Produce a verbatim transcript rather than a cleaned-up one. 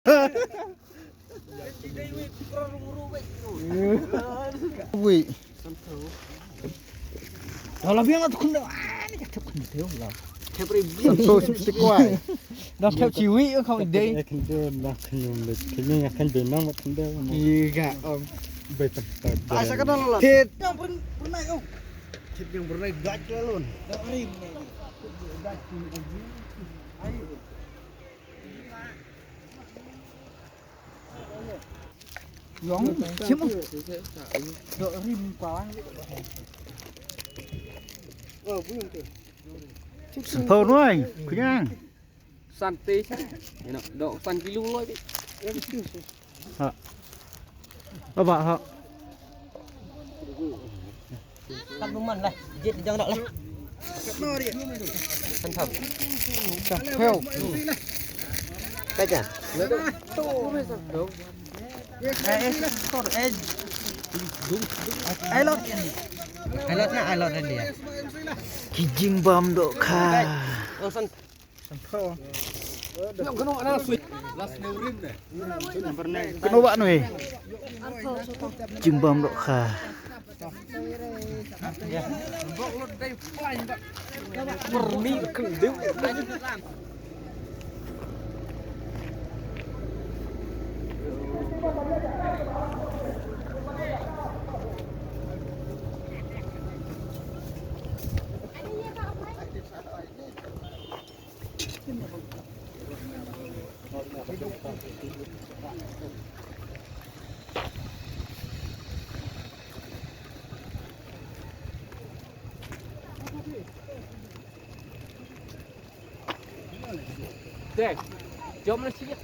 Wi. Dah lah biang tu kena. Ah, ni kata kena dia lah. Thep ri biang. Satu sixty kwai. Dah thep ciwi kau dei. Kan dia nak kena nak kena nak kena nak kena. Iya, om. Betul. Ah, saya kena lah. Thep yang pernah pernah kau. Thep yang pernah gaj lah lon. Dah rim. Gaj. Ayo. Yong, siapa? Dok rim kawan. Oh, buyung tu. Sempur, woi. Kenyang. Santai sah. Enak. Dok san kilo lah. Ha. Apa, ha? Kat numan lah, jit jang dak lah. Kan thau. Thau. Kaja. Eh, eh, sor, eh. Ai lot. Ai lot na, ai lot dia. Ki jingbam dohkha. Oh, san. Kano ba noi. Jingbam dohkha. Dek, jom lah sikit.